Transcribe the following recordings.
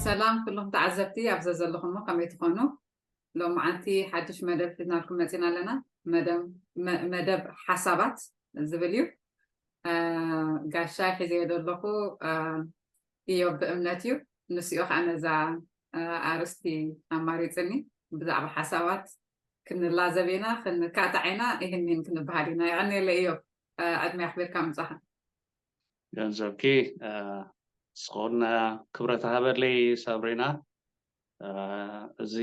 ሰላም ኩሎም ተዓዘብቲ፣ ኣብ ዘዘለኹሞ ከመይ ትኾኑ? ሎማዓንቲ ሓድሽ መደብ ሒዝናልኩም መፂና ኣለና። መደብ መ- መደብ ሓሳባት ዝብል እዩ። አ፣ ጋሻ ሒዘዮ ዘለኹ፣ አ፣ ኢዮብ ብእምነት እዩ። ንስኡ ከዓ ነዛ፣ አ፣ ኣርስቲ ኣማሪፅኒ። ብዛዕባ ሓሳባት ክንላዘብ ኢና፣ ክንካታዕ ኢና፣ ይህን ይህን ክንበሃል ኢና። የቐንየለይ ኢዮብ፣ አ፣ ዕድመ ኣኽቢርካ ምጻኻ። ገንዘብኪ፣ አ፣ ስኹን፣ አ፣ ክብረት ሃበለይ ሳብሪና። አ፣ እዚ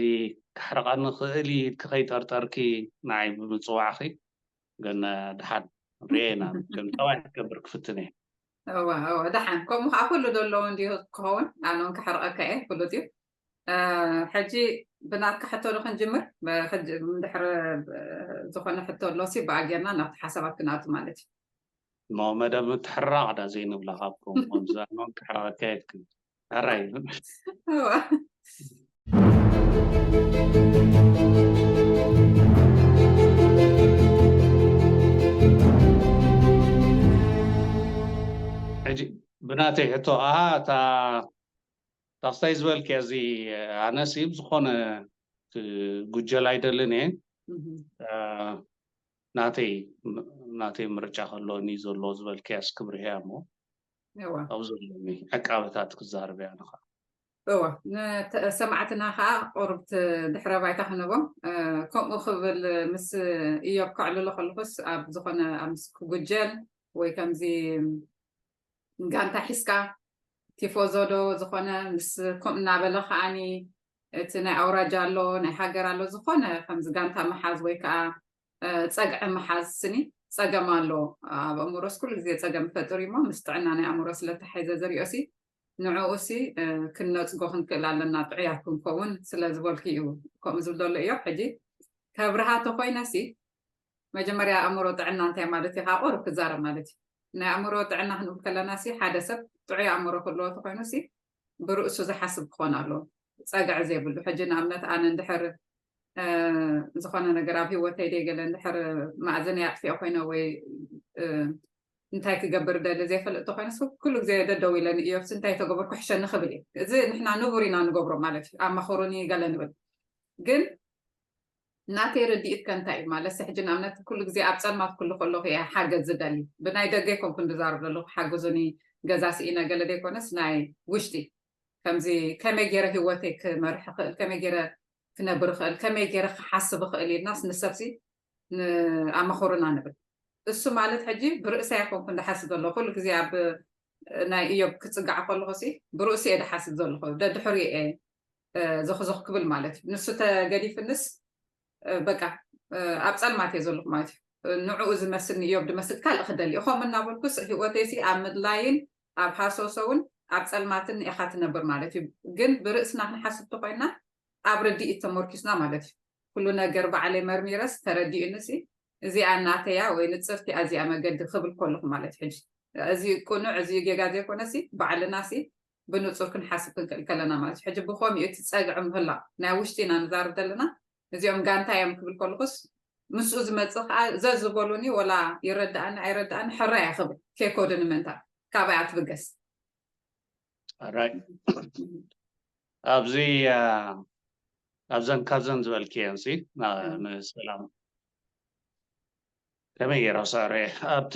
ክሕርቐኒ ክእል እዩ ኢልኪ ከይጠርጠርኪ ንዓይ ብምፅዋዕኺ ግን፣ አ፣ ድሓን ርኤና ግን ጠባይ ክገብር ክፍትን እየ። እዋ እዋ፣ ደሓን። ከምኡ ከዓ ኩሉ ዘለዎ እንዲሁ ክኸውን፣ ኣነ እውን ክሕርቐካ እየ፣ ፍሉጥ እዩ። አ፣ ሕጂ ብናትካ ሕቶ ዶ ክንጅምር? ብ- ሕጂ እንድሕር ዝኾነ ሕቶ ኣሎሲ ብኣጌርና ናብቲ ሓሳባት ክንኣቱ ማለት እዩ። እሞ መደብ ምትሕራቕ ዳ ዘይንብላ ካብ ከምኡ ከምዚ ኣነ እውን ክሕርቐካ እየ። ሕራይ። እዋ። ሕጂ ብናተይ ሕቶ፣ ኣሃ፣ እታ ታክስታይ ዝበልክያ እዚ፣ ኣነሲ ብዝኾነ ክጉጀል ኣይደልን እየ። እህ። ናተይ ናተይ ምርጫ ከሎኒ ዘሎ ዝበልክያስ ክብርህያ እሞ እዋ። ኣብ ዘለኒ ዕቃበታት ክዛርብ እያ ንኻ። እዋ፣ ንሰማዕትና ከዓ ቁርብቲ ድሕረ ባይታ ክንቦም። እ፣ ከምኡ ክብል ምስ ኢዮብ ከዕልሎ ከለኹስ ኣብ ዝኾነ ኣብ ምስ ክጉጀል ወይ ከምዚ ጋንታ ሒዝካ ቲፎዞ ዶ ዝኾነ ምስ ከምኡ እናበለ ከዓኒ እቲ ናይ ኣውራጃ ኣሎ ናይ ሃገር ኣሎ ዝኾነ ከምዚ ጋንታ ምሓዝ ወይ ከዓ እ፣ ጸግዒ ምሓዝ ስኒ ጸገም ኣሎ። ኣብ ኣእምሮስ ኩሉ ግዜ ጸገም ይፈጥር እዩ እሞ ምስ ጥዕና ናይ ኣእምሮ ስለተሓይዘ ዝሪኦሲ ንዕኡሲ እ፣ ክንነጽጎ ክንክእል ኣለና ጥዑያት ክንከውን ስለ ዝበልኩ እዩ ከምኡ ዝብል ዘሎ እዮ። ሕጂ ከብርሃ ተኮይነሲ መጀመርያ ኣእምሮ ጥዕና እንታይ ማለት እዩ? ካብ ቁሩብ ክዛረብ ማለት እዩ። ናይ ኣእምሮ ጥዕና ክንብል ከለና ሲ ሓደ ሰብ ጥዑይ ኣእምሮ ክህልዎ ተኮይኑ ሲ ብርእሱ ዝሓስብ ክኾን ኣለዎ፣ ጸግዒ ዘይብሉ። ሕጂ ንኣብነት ኣነ እንድሕር እ፣ ዝኾነ ነገር ኣብ ህይወተይ ደይ ገለ እንድሕር ማእዘነይ ኣጥፊኦ ኮይነ ወይ እ፣ እንታይ ክገብር ደሊ ዘይፈልጥ ተኮይነ ስ ኩሉ ግዜ ደደው ኢለ ንእዮብስ እንታይ ተገበርኩ ሕሸኒ ክብል እዩ። እዚ ንሕና ንቡር ኢና ንገብሮ ማለት እዩ። ኣማኽሩኒ ገለ ንብል ግን ናተይ ርድኢት ከ እንታይ እዩ ማለት ሕጂ ንኣብነት ኩሉ ግዜ ኣብ ጸልማት ኩሉ ከለኹ እየ ሓገዝ ዝደሊ። ብናይ ደገ ኣይኮንኩን ዝዛረብ ዘለኹ ሓግዙኒ ገዛ ስኢነ ገለ ዘይኮነስ ናይ ውሽጢ ከምዚ ከመይ ገይረ ህይወተይ ክመርሕ ይኽእል ከመይ ገይረ ክነብር ይኽእል ከመይ ገይረ ክሓስብ ይኽእል ኢልናስ ንሰብሲ ኣመኸሩና ንብል። እሱ ማለት ሕጂ ብርእሰይ ኣይኮንኩን ዝሓስብ ዘለኹ ኩሉ ግዜ ኣብ ናይ እዮብ ክፅጋዕ ከለኹ ሲ ብርእሱ እየ ዝሓስብ ዘለኹ ደድሕሪ እየ እ፣ ዝኽዝኽ ክብል ማለት እዩ። ንሱ ተገዲፍንስ እ፣ በቃ እ፣ ኣብ ፀልማት እየ ዘለኹ ማለት እዩ። እ፣ ንዕኡ ዝመስል ንእዮብ ዝመስል ካልእ ክደሊ እየ። ከምኡ እናበልኩስ ህይወተይ ሲ ኣብ ምድላይን ኣብ ሃሰውሰውን ኣብ ፀልማትን ኢኻ ትነብር ማለት እዩ። ግን ብርእስና ክንሓስብ ተኮይና ኣብ ርድኢት ተመርኪስና ማለት እዩ። ኩሉ ነገር ባዕለይ መርሚረስ ተረዲኡኒ ሲ እዚኣ ናተያ ወይ ንፅርቲ ኣዚኣ መገዲ ክብል ከለኹ ማለት እዩ። ሕጂ እዚ ቅኑዕ እዚ ጌጋ ዘይኮነ ሲ ባዕልና ሲ ብንጹር ክንሓስብ ክንክእል ከለና ማለት እዩ። ሕጂ ብኸምኡ እቲ ጸግዒ ምህላው ናይ ውሽጢ ኢና ንዛረብ ዘለና። እዚኦም ጋንታ እዮም ክብል ከለኹስ ምስኡ ዝመጽእ ከዓ ዘዝበሉኒ ወላ ይረድኣኒ ኣይረድኣኒ ሕራይ እየ ክብል ከይከብዱኒ ምእንታን ካባይ ኣትብገስ። ኣራይ ኣብዚ አ፣ ኣብዘን ካብዘን ዝበልክየን ሲ ና- ንሰላም ከመይ ገይራ ሰዕረ ኣብቲ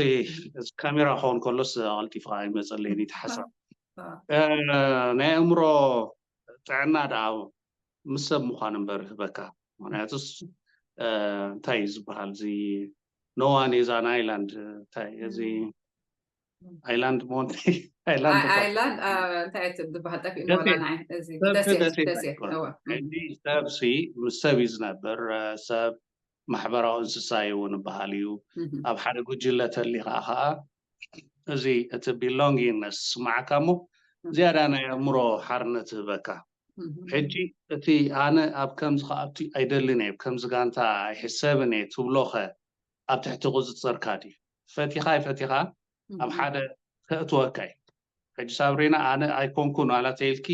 ካሜራ ክኸውን ከሎስ ቀልጢፍካ ኣይመፀለይን እዩ ሓሳብ እ፣ ናይ ኣእምሮ ጥዕና ደኣ ምስ ሰብ ምዃን እምበር ይህበካ። ምክንያቱስ እ፣ እንታይ እዩ ዝበሃል እዚ no one is an island እንታይ እዚ ኣይላንድ ሞንት ኣይላንድ ኣይላንድ እንታይ ትብሃል ጠፊእና ወላ ንዓይ እዚ ደሴት ደሴት ደሴት ኣይኮነን። እወ። ሕጂ ሰብሲ ምስ ሰብ እዩ ዝነብር። ሰብ ማሕበራዊ እንስሳ እዩ እውን ይበሃል እዩ። ኣብ ሓደ ጉጅለ ተሊኻ ከዓ እዚ እቲ ቢሎንጊንግነስ ስማዓካ እሞ ዝያዳ ናይ ኣእምሮ ሓርነት ይህበካ። ሕጂ እቲ ኣነ ኣብ ከምዚ ከኣቱ ኣይደልን እየ፣ ከምዚ ጋንታ ኣይሕሰብን እየ ትብሎኸ ኣብ ትሕቲ ቁፅፅርካ ድዩ? ፈቲኻ ኣይፈቲኻ ኣብ ሓደ ከእትወካ እዩ። ሕጂ ሳብሪና ኣነ ኣይኮንኩን ዋላ ተይልኪ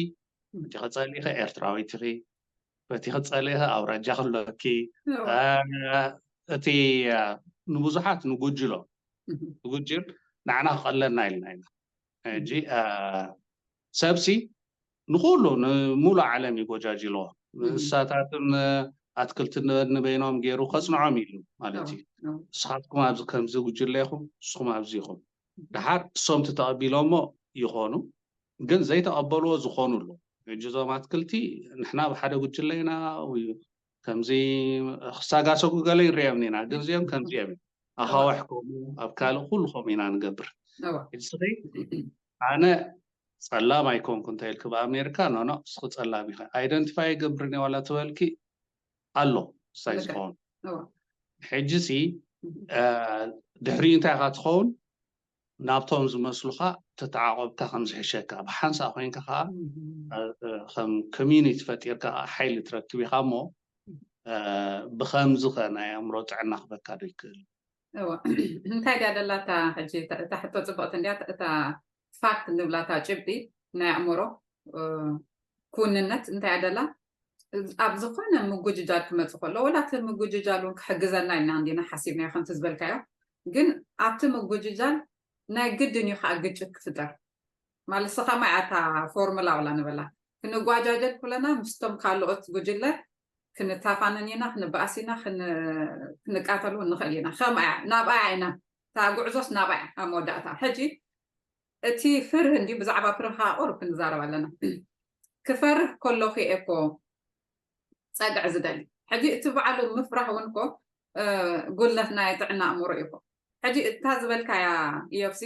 ፈቲኸ ፀሊእኸ ኤርትራዊት ኢኺ፣ ፈቲኸ ፀሊእኸ ኣውራጃ ክለኪ እቲ ንብዙሓት ንጉጅሎ ንጉጅል ንዓና ክቐለና ኢልና ኢና። ሕጂ ሰብሲ ንኩሉ ንሙሉእ ዓለም እዩ ጎጃጅልዎ። እንስሳታትን ኣትክልትን ንበይኖም ገይሩ ከፅንዖም ኢሉ ማለት እዩ። ንስኻትኩም ኣብዚ ከምዚ ጉጅለ ኢኹም፣ ንስኹም ኣብዚ ኢኹም። ድሓር እሶም ተቐቢሎሞ ይኾኑ፣ ግን ዘይተቐበልዎ ዝኾኑ ኣለዉ። ሕጂ እዞም ኣትክልቲ ንሕና ብሓደ ጉጅለ ኢና ወይ ከምዚ ክሳጋሰጉ ገለ ንሪኦም ኢና፣ ግን እዚኦም ከምዚ እዮም። ኣኻውሕ ከምኡ ኣብ ካልእ ኩሉ ከምኡ ኢና ንገብር። ሕጂ ስኺ ኣነ ጸላም ኣይኮንኩ እንተ ኢልክ ብኣሜሪካ ኖኖ እስኺ ጸላም ኢኸ ኣይደንቲፋይ ይገብርን እየ ዋላ ትበልኪ ኣሎ ሳይ ዝኸውን። ሕጂ ሲ ድሕሪ እንታይ ኢኻ ትኸውን? ናብቶም ዝመስሉኻ ተተዓቆብካ ከም ዝሕሸካ ብሓንሳእ ኮይንካ ከዓ ከም ኮሚኒቲ ፈጢርካ ከዓ ሓይሊ ትረክብ ኢኻ እሞ ብኸምዚ ከ ናይ ኣእምሮ ጥዕና ክበካ ዶ ይክእል? እንታይ ድያ ደላታ ሕጂ እታ ሕቶ ፅብቕቲ እንዲያ እታ ፋክት ንብላታ ጭብጢ ናይ ኣእምሮ ክውንነት እንታይ ኣደላ ኣብ ዝኾነ ምጉጅጃል ክመፅእ ከሎ ወላ እቲ ምጉጅጃል እውን ክሕግዘና ኢልና እንዲና ሓሲብናዮ ከምቲ ዝበልካዮ ግን ኣብቲ ምጉጅጃል ናይ ግድን እዩ ከዓ ግጭት ክፍጠር ማለት ስኻ ማይ ኣታ ፎርሙላ ውላ ንበላ ክንጓጃጀል ኩለና ምስቶም ካልኦት ጉጅለ ክንታፋነን ኢና ክንበኣስ ኢና ክንቃተል እውን ንኽእል ኢና ከምኣ ናብኣ ኢና እታ ጉዕዞስ ናብኣ ኣብ መወዳእታ ሕጂ እቲ ፍርህ እንዲ ብዛዕባ ፍርህ ከዓ ቁሩብ ክንዛረብ ኣለና ክፈርህ ከለኹ እየ እኮ ፀግዒ ዝደሊ ሕጂ እቲ በዓሉ ምፍራህ እውን እኮ ጉድለት ናይ ጥዕና ኣእምሮ እዩ እኮ ሕጂ እታ ዝበልካያ እዮብሲ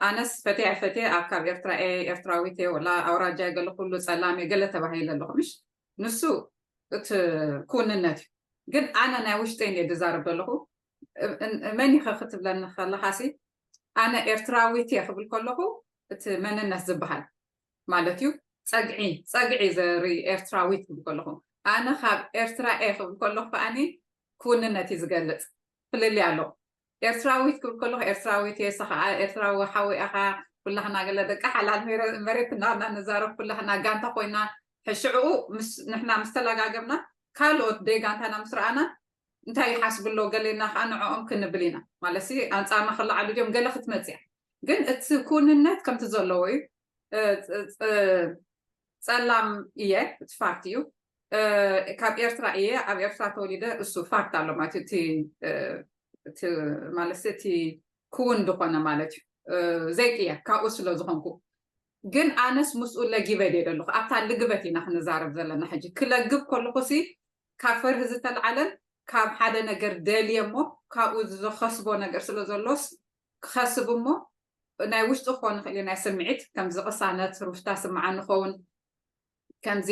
ኣነስ ፈትያ ፈትየ ኣብ ካብ ኤርትራ እየ ኤርትራዊት እየ ወላ ኣውራጃ ገለ ኩሉ ፀላም እየ ገለ ተባሂለ ኣለኹ ምሽ ንሱ እቲ ክውንነት እዩ ግን ኣነ ናይ ውሽጠይ እንደ ዝዛረብ ዘለኹ መን ኢኸ ክትብለኒ ከለኻሲ ኣነ ኤርትራዊት እየ ክብል ከለኹ እቲ መንነት ዝበሃል ማለት እዩ ፀግዒ ፀግዒ ዘርኢ ኤርትራዊት ክብል ከለኹ ኣነ ካብ ኤርትራ እየ ክብል ከለኹ ከዓኒ ክውንነት እዩ ዝገልፅ ፍልልይ ኣሎ ኤርትራዊት ክብል ከለኹ ኤርትራዊት እየ ስኻ ኤርትራዊ ሓዊ ኢኻ ኩላህና ገለ ደቂ ሓላል መሬት እናና ንዛረብ ኩላህና ጋንታ ኮይና ሕሽዕኡ ንሕና ምስ ተለጋገብና ካልኦት ደይ ጋንታና ምስ ረኣና እንታይ ይሓስቡ ኣለዉ ገሌና ከዓ ንዕኦም ክንብል ኢና ማለት ኣንፃርና ክለዓሉ ድዮም ገለ ክትመፅያ ግን እቲ ኩንነት ከምቲ ዘለዎ እዩ ፀላም እየ እቲ ፋክት እዩ ካብ ኤርትራ እየ ኣብ ኤርትራ ተወሊደ እሱ ፋክት ኣሎ ማለት እዩ ማለት እቲ ክውን ዝኾነ ማለት እዩ ዘይቅየር ካብኡ ስለ ዝኾንኩ ግን ኣነስ ምስኡ ለጊበ ድየ ዘለኹ ኣብታ ልግበት ኢና ክንዛረብ ዘለና ሕጂ ክለግብ ከለኹ ሲ ካብ ፈርሂ ዝተልዓለን ካብ ሓደ ነገር ደልየ እሞ ካብኡ ዝኸስቦ ነገር ስለ ዘሎስ ክኸስብ እሞ ናይ ውሽጢ ክኾን ይኽእል ናይ ስምዒት ከምዚ ቅሳነት ሩፍታ ስምዓ ንኸውን ከምዚ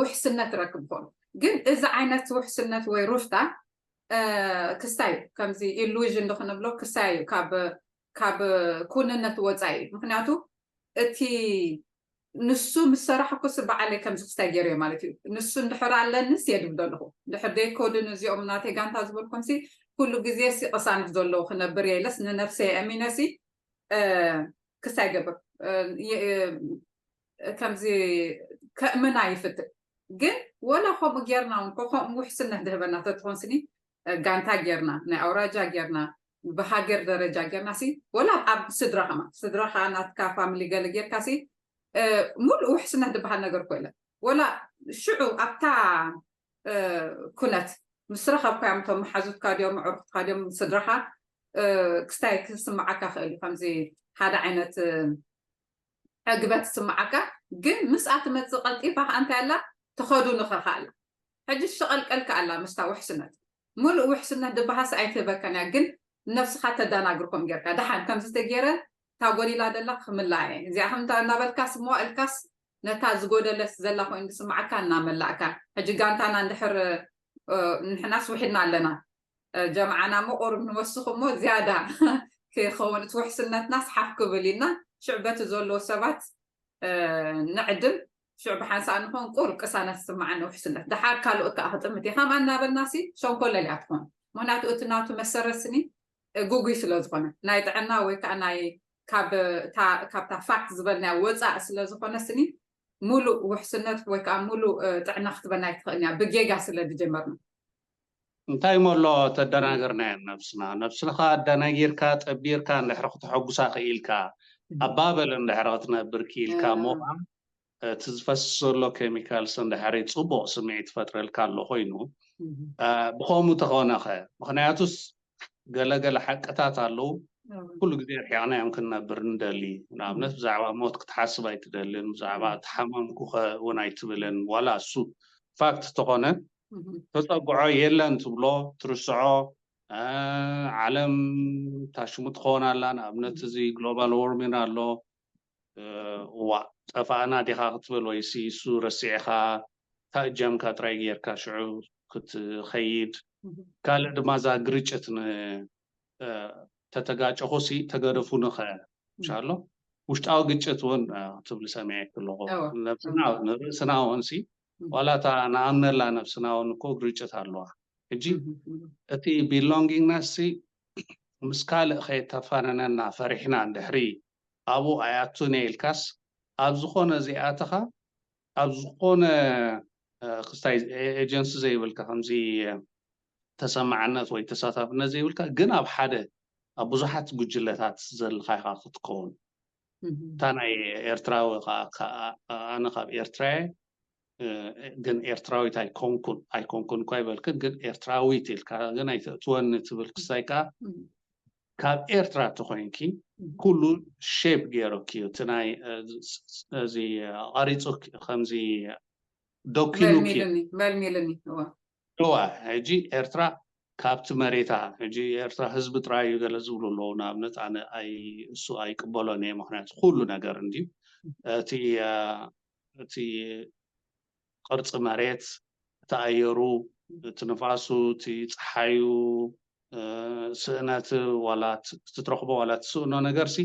ውሕስነት ረክብ ይኾኑ ግን እዚ ዓይነት ውሕስነት ወይ ሩፍታ ክስታይ ከምዚ ኢሉዥን ዶ ክንብሎ ክስታይ እዩ ካብ ካብ ኩንነት ወፃኢ እዩ ምክንያቱ እቲ ንሱ ምስ ሰራሕኩስ በዓለይ ከምዚ ክስታይ ገይረ ማለት እዩ ንሱ እንድሕር ኣለንስ የድብ ዘለኹ እንድሕር ደይኮድን እዚኦም ናተይ ጋንታ ዝበልኩምሲ ኩሉ ግዜ ሲ ቅሳነት ዘለዉ ክነብር የለስ ንነፍሰይ ኣሚነሲ ክስታይ ገብር ከምዚ ከእምና ይፍትን ግን ወላ ከምኡ ጌርና እውን ከምኡ ውሕስነት ድህበና ተትኾን ስኒ ጋንታ ጌርና ናይ ኣውራጃ ጌርና ብሃገር ደረጃ ጌርና ሲ ወላ ኣብ ስድራ ከማ ስድራኻ ናትካ ፋሚሊ ገለ ጌርካ ሲ ሙሉእ ውሕስነት ዝበሃል ነገር ኮይለ ወላ ሽዑ ኣብታ ኩነት ምስ ረኸብካዮም እቶም መሓዙትካ ድዮም ኣዕሩኽትካ ድዮም ስድራኻ ክስታይ ክስምዓካ ክእል እዩ ከምዚ ሓደ ዓይነት ዕግበት ትስምዓካ ግን ምስኣ ትመፅእ ቀልጢፋ ከዓ እንታይ ኣላ ተኸዱንኸ ኣላ ሕጂ ሸቐልቀልካ ኣላ ምስታ ውሕስነት ሙሉእ ውሕስነት ድበሃስ ኣይትህበካን እያ ግን ነብስኻ ተዳናግርኮም ጌርካ ደሓን ከምዚ ተገይረ እታ ጎዲላ ደላ ክምላ እየ እዚኣ ከምታ እናበልካ ስምዋ እልካስ ነታ ዝጎደለት ዘላ ኮይኑ ዝስምዓካ እናመላእካ ሕጂ ጋንታና እንድሕር ንሕናስ ውሒድና ኣለና ጀምዓና እሞ ቁሩብ ንወስኽ እሞ ዝያዳ ክኸውን እቲ ውሕስነትና ስሓፍ ክብል ኢልና ሽዕ በቲ ዘለዉ ሰባት ንዕድም ሽዕ ብሓንሳእ ንኾን ቁሩብ ቅሳነት ዝስምዓኒ ውሕስነት ድሓር ካልኦት ከዓ ክጥምት እየ ከምኣ እናበልና ሲ ሸንኮለል እያ ትኾን ምክንያቱ እቲ ናቱ መሰረት ስኒ ጉጉይ ስለ ዝኾነ ናይ ጥዕና ወይ ከዓ ናይ ካብታ ፋክት ዝበልናያ ወፃእ ስለ ዝኾነ ስኒ ሙሉእ ውሕስነት ወይ ከዓ ሙሉእ ጥዕና ክትበና ኣይትኽእልን እያ ብጌጋ ስለ ዝጀመርና እንታይ ሞሎ ተደናገርናዮ ነብስና? ነብስኻ ኣደናጊርካ፣ ጠቢርካ፣ እንድሕሪ ክተሐጉሳ ክኢልካ፣ ኣባበል እንድሕሪ ክትነብር ክኢልካ፣ እሞ ኸዓ እቲ ዝፈስስ ዘሎ ኬሚካልስ እንድሕሪ ጽቡቕ ስምዒት ይፈጥረልካ ኣሎ ኮይኑ፣ እ፣ ብኸምኡ ተኾነ ኸ? ምኽንያቱስ ገለ ገለ ሓቅታት ኣለዉ። ኩሉ ግዜ ርሒቕናዮም ክንነብር ንደሊ። ንኣብነት፣ ብዛዕባ ሞት ክትሓስብ ኣይትደልን፣ ብዛዕባ ተሓመምኩ ኸ እውን ኣይትብልን። ዋላ እሱ ፋክት ተኾነ፣ ተጸግዖ የለን ትብሎ፣ ትርስዖ። እ፣ ዓለም ታሽሙ ትኸውን ኣላ። ንኣብነት፣ እዚ ግሎባል ዎርሚንግ ኣሎ። እ፣ እዋእ፣ ጠፋእና ዲኻ ክትብል፣ ወይሲ እሱ ረሲዕኻ፣ እታ እጃምካ ጥራይ ጌርካ ሽዑ ክትኸይድ። ካልእ ድማ እዛ ግርጭት ን-፣ እ፣ ተተጋጨኹሲ ተገደፉኒ ኸ ምሻሎ? ውሽጣዊ ግጭት እውን፣ እ፣ ክትብሊ ሰሚዐኪ ኣለኹ። እወ። ነብስና፣ ንርእስና እውን ሲ፣ ዋላ እታ ንኣምነላ ነብስና እውን እኮ ግርጭት ኣለዋ። ሕጂ እቲ ቢሎንጊንግነስ ሲ ምስ ካልእ ከየተፋነነና ፈሪሕና እንድሕሪ ኣብኡ ኣይኣቱን እየ ኢልካስ፣ ኣብ ዝኾነ ዘይኣተኻ፣ ኣብ ዝኾነ፣ እ፣ ክስታይ ኤ-፣ ኤጀንሲ ዘይብልካ፣ ከምዚ፣ እ፣ ተሰማዕነት ወይ ተሳታፍነት ዘይብልካ፣ ግን ኣብ ሓደ፣ ኣብ ብዙሓት ጉጅለታት ዘለኻ ኢኻ ክትከውን። እታ ናይ ኤርትራዊ ኸዓ፣ ከ-፣ ኣነ ካብ ኤርትራ እየ፣ እ፣ ግን ኤርትራዊት ኣይኮንኩን፣ ኣይኮንኩን እኳ ይበልክን፣ ግን ኤርትራዊት ኢልካ ግን ኣይተእትወኒ ትብል ክስታይ ከኣ፣ ካብ ኤርትራ ተኾይንኪ፣ ኩሉ ሼፕ ገይሩኪ እዩ። እቲ ናይ፣ እ፣ እዚ፣ እ፣ ቀሪጹ ከምዚ ዶኪኑኪ እዩ። መልሚሉኒ፣ መልሚሉኒ፣ እወ። እዋ፣ ሕጂ ኤርትራ ካብቲ መሬታ፣ ሕጂ ኤርትራ ህዝቢ ጥራይ እዩ ገለ ዝብሉ ኣለዉ። ንኣብነት፣ ኣነ ኣይ-፣ እሱ ኣይቅበሎን እየ፣ ምኽንያቱ ኩሉ ነገር እንድዩ። እቲ፣ እ፣ እቲ ቅርጺ መሬት፣ እቲ ኣየሩ፣ እቲ ንፋሱ፣ እቲ ጸሓዩ፣ እ፣ ስእነት ዋላ ት-፣ ክትረኽቦ ዋላ ትስእኖ ነገርሲ፣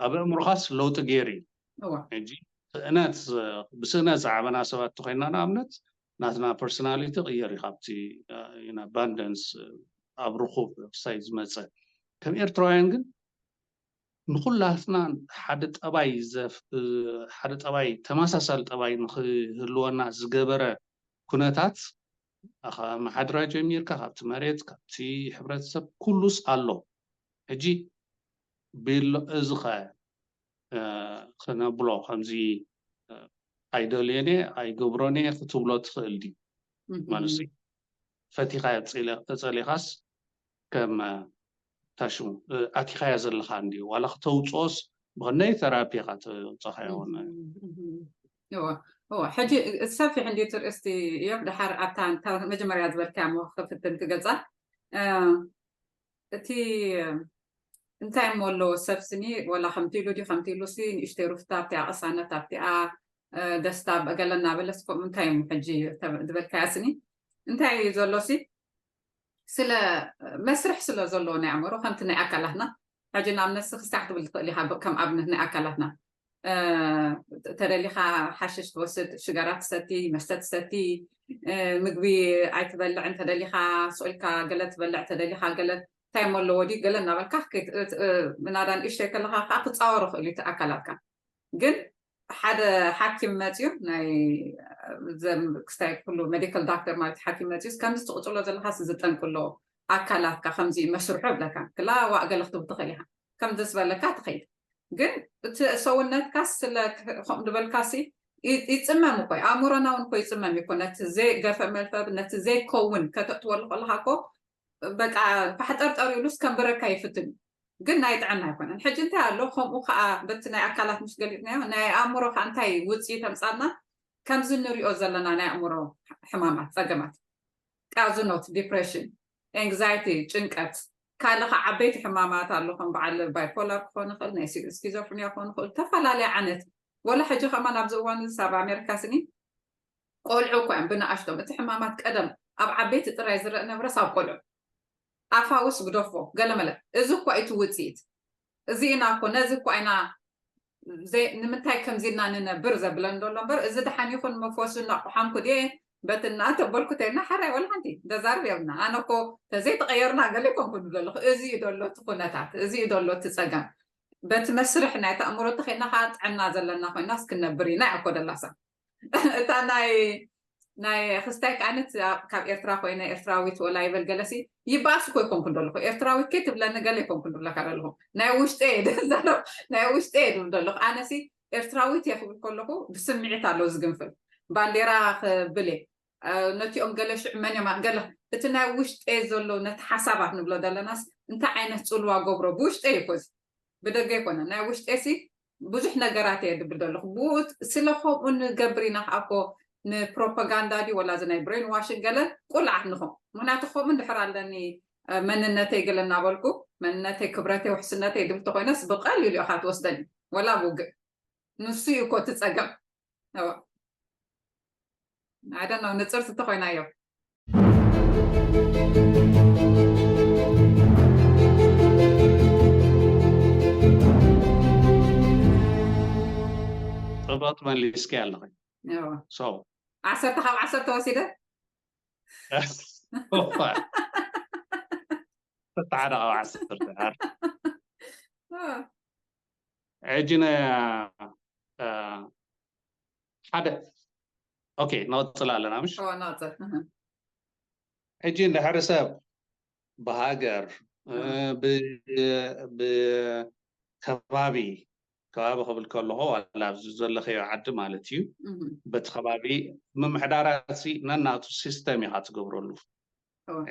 ኣብ ኣእምሮኻስ ለውጢ ገይሩ እዩ። እዋ። ሕጂ ስእነት፣ ብስእነት ዝዓበና ሰባት እንተኾይንና፣ ንኣብነት፣ ናትና ፐርሶናሊቲ ቅየር እዩ፣ ካብቲ፣ እ፣ ኢን ኣባንደንስ፣ እ፣ ኣብ ርኹብ ክሳይ ዝመጸ። ከም ኤርትራውያን ግን ንኹላትና ሓደ ጠባይ ዘፍ-፣ እ፣ ሓደ ጠባይ፣ ተመሳሳሊ ጠባይ ንኽህልወና ዝገበረ ኩነታት፣ ኣኻ-፣ ኣመሓድራ ጀሚርካ፣ ካብቲ መሬት፣ ካብቲ ሕብረተሰብ፣ ኩሉስ ኣሎ። ሕጂ ቢሎ-፣ እዚ ኸ፣ እ፣ ክነብሎ ከምዚ፣ እ፣ ኣይደልዮን እየ፣ ኣይገብሮን እየ ክትብሎ ትኽእል ድዩ? ማለት፣ ፈቲኻ ጸሊኻስ ከም፣ እ፣ ታሽሙ፣ እ፣ ኣቲኻያ ዘለኻ እንድዩ። ዋላ ክተውጽኦስ ብኸመይ ተራፒ ኢኻ ተውጽኻዮ እውን። እዋ፣ እዋ። ሕጂ ሰፊሕ እንድዩ እቲ ርእስቲ፣ እዮብ፣ ደሓር ኣብታ፣ እታ መጀመርያ ዝበልካያ እሞ ክፍትን ክገልጻ። እ፣ እቲ እንታይ እሞ ኣለዎ ሰብ ስኒ፣ ወላ ከምቲ ኢሉ ድዩ ከምቲ ኢሉ ሲ፣ ንእሽተይ ሩፍታ ኣብቲኣ ቅሳነት፣ ኣብቲኣ፣ እ፣ ደስታ፣ ገለ እናበለስ ከምኡ እንታይ እሞ ሕጂ ተ-፣ ዝበልካያ ስኒ? እንታይ እዩ ዘሎ ሲ? ስለ መስርሕ ስለ ዘለዎ ናይ ኣእምሮ፣ ከምቲ ናይ ኣካላትና፣ ሕጂ ንኣብነት፣ ክስታሕ ትብል ትኽእል ኢኻ፣ ብ-፣ ከም ኣብነት ናይ ኣካላትና፣ እ፣ ተደሊኻ ሓሽሽ ትወስድ፣ ሽጋራ ትሰቲ፣ መስተ ትሰቲ፣ እ፣ ምግቢ ኣይትበልዕን፣ ተደሊኻ ስቕ ኢልካ ገለ ትበልዕ፣ ተደሊኻ ገለ እንታይ እሞ ኣለዎ ድዩ ገለ እናበልካ፣ ከይት-፣ እ፣ እ፣ ምናዳ ንእሽተይ ከለኻ ከዓ ክጻወር ይኽእል እዩ እቲ ኣካላትካ። ግን ሓደ ሓኪም መፅዩ፣ ናይ ዘም-፣ ክስታይ ኩሉ ሜዲካል ዳክተር ማለት ሓኪም መፅዩ፣ "ከምዚ ትቕፅሎ ዘለኻስ እዚ ጠንቂ ኣለዎ፣ ኣካላትካ ከምዚ መስርሑ" ይብለካ። ክላ ዋእ ገለ ክትብል ትኽእል ኢኻ፣ ከምዚ ዝበለካ ትኸይድ። ግን እቲ ሰውነትካ ስለ ክ-፣ ከምኡ ዝበልካሲ ይ-፣ ይፅመም እኮ እዩ። ኣእምሮና እውን እኮ ይፅመም እዩ እኮ። ነቲ ዘይገፈ መልፈብ፣ ነቲ ዘይከውን ከተእትወሉ ከለኻ እኮ በቃ ፋሕጠርጠር ኢሉስ ከንብረካ ይፍትን እዩ። ግን ናይ ጥዕና ኣይኮነን። ሕጂ እንታይ ኣሎ፣ ከምኡ ከዓ በቲ ናይ ኣካላት ምስ ገሊጽናዮ፣ ናይ ኣእምሮ ከዓ እንታይ ውፅኢት ኣምጻልና? ከምዚ ንሪኦ ዘለና ናይ ኣእምሮ ሕማማት፣ ጸገማት፣ ቃዝኖት፣ ዲፕሬሽን፣ ኤንግዛይቲ፣ ጭንቀት፣ ካልእ ከዓ ዓበይቲ ሕማማት ኣሎ፣ ከም በዓል ባይፖላር ክኾን ይኽእል፣ ናይ ሲ-፣ ስኪዞፍርኒያ ክኾን ይኽእል፣ ዝተፈላለየ ዓይነት። ወላ ሕጂ ከማን ኣብዚ እዋን እዚ ኣብ ኣሜሪካ ስኒ ቆልዑ እኮ እዮም ብንኣሽቶም። እቲ ሕማማት ቀደም ኣብ ዓበይቲ ጥራይ ዝረአ ነበረስ ኣብ ቆልዑ። ኣፋውስ ግደፎ፣ ገለመለ። እዚ እኮ እዩ እቲ ውፅኢት። እዚ ኢና እኮ፣ ነዚ እኮ ኢና ዘይ-፣ ንምንታይ ከምዚ ኢልና ንነብር ዘብለን ዘሎ እምበር፣ እዚ ደሓን ይኹን መፈወሱ እናቆሓምኩ ድየ፣ በቲ እናተበልኩ ተይልና ሓራይ ወላ ሓንቲ ዘዛርብ የብልና። ኣነ እኮ ተዘይተቐየርና ገለ ይኮንኩ ንብሎ ኣለኹ። እዚ እዩ ዘሎ እቲ ኩነታት፣ እዚ እዩ ዘሎ እቲ ጸገም። በቲ መስርሕ ናይ ኣእምሮ ተኸይድና ከዓ ጥዕና ዘለና ኮይናስ ክንነብር ኢና እኮ ደላሳ። እታ ናይ ናይ ክስታይ ከዓነት ካብ ኤርትራ ኮይነ ኤርትራዊት ወላ ይበል ገለሲ ይባስ እኮ ይኮንኩ ዘለኹ። ኤርትራዊት ከይ ትብለኒ ገለ ይኮንኩ ዝብለካ ዘለኹ። ናይ ውሽጠ እየ ዝዛረብ፣ ናይ ውሽጠ እየ ዝብል ዘለኹ። ኣነሲ ኤርትራዊት እየ ክብል ከለኹ ብስምዒት ኣሎ ዝግንፍል። ባንዴራ ክብል እየ። ነቲኦም ገለ ሽዑ መን እዮም ገለ እቲ ናይ ውሽጠ ዘሎ ነቲ ሓሳባት ንብሎ ዘለናስ እንታይ ዓይነት ጽልዋ ገብሮ ብውሽጠ እዩ ኮዚ ብደገ ይኮነ ናይ ውሽጠ ሲ ብዙሕ ነገራት እየ ድብል ዘለኹ። ብኡ ስለ ከምኡ ንገብር ኢና ከኣ እኮ ንፕሮፓጋንዳ ድዩ ወላ እዚ ናይ ብሬን ዋሽን ገለ ቁልዓት ንኾ ምክንያቱ ከምኡ እንድሕር ኣለኒ መንነተይ ገለ እናበልኩ መንነተይ ክብረተይ ውሕስነተይ ድብል ተኮይነስ ብቀሊሉ ኢኻ ትወስደኒ ወላ ብውግእ ንሱ እዩ እኮ እቲ ጸገም። I don't know ንጽር ስትኾይናዮ ጽቡቅ መሊስኪ ኣለኺ። ዓሰርተ ካብ ዓሰርተ ወሲደ ሓደ ካብ ዓሰርተ ሕጂ ሓደ ኦኬ፣ ንቕጽል ኣለና ምሽ? ንቕጽል። ሕጂ እንድሕሪ ሰብ ብሃገር ብከባቢ ከባቢ ክብል ከለኹ ዋላ ኣብዚ ዘለኸዮ ዓዲ ማለት እዩ። በቲ ከባቢ ምምሕዳራት ነናቱ ሲስተም ኢኻ ትገብረሉ።